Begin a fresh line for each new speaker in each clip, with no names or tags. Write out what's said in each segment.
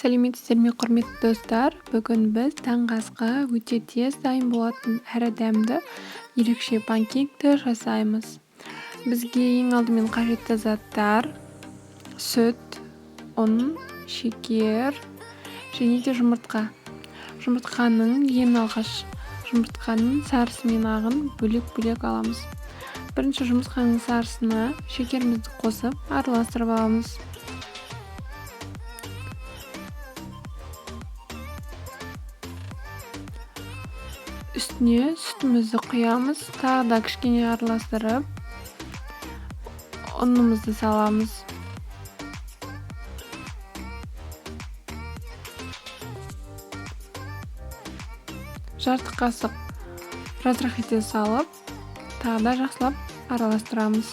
Сәлеметсіздер ме, құрметті достар! Бүгін біз таңғы асқа өте тез дайын болатын әрі дәмді ерекше панкейкті жасаймыз. Бізге ең алдымен қажетті заттар: сүт, ұн, шекер және де жұмыртқа. Жұмыртқаның ең алғаш жұмыртқаның сарысы мен ағын бөлек-бөлек аламыз. Бірінші жұмыртқаның сарысына шекерімізді қосып араластырып аламыз. Үстіне сүтімізді құямыз, тағы да кішкене араластырып, ұнымызды саламыз. Жарты қасық разрыхлитель салып, тағы да жақсылап араластырамыз.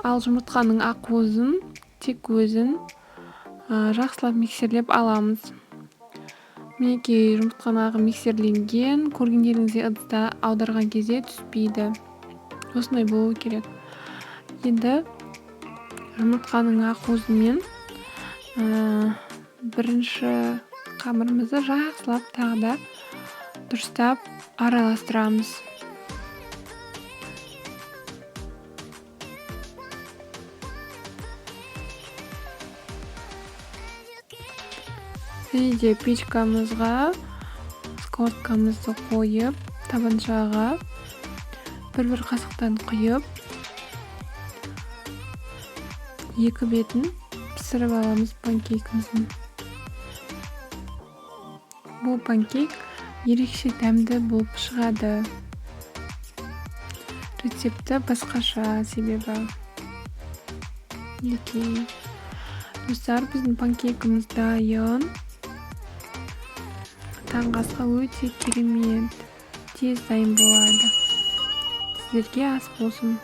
Ал жұмыртқаның ақуызын, тек өзін жақсылап миксерлеп аламыз. Мінекей, жұмыртқаның ағы миксерленген, көргендеріңіздей ыдыста аударған кезде түспейді. Осындай болу керек. Енді жұмыртқаның ақуызымен бірінші қамырымызды жақсылап тағы да дұрыстап араластырамыз. Және де печкамызға сковородкамызды қойып, табаншаға бір-бір қасықтан құйып, екі бетін пісіріп аламыз панкейкіміздің. Бұл панкейк ерекше дәмді болып шығады. Рецепті басқаша себебі. Мінекей, достар, біздің панкейкіміз дайын. Таңғы асқа өте керемет, тез дайын болады. Сіздерге ас болсын.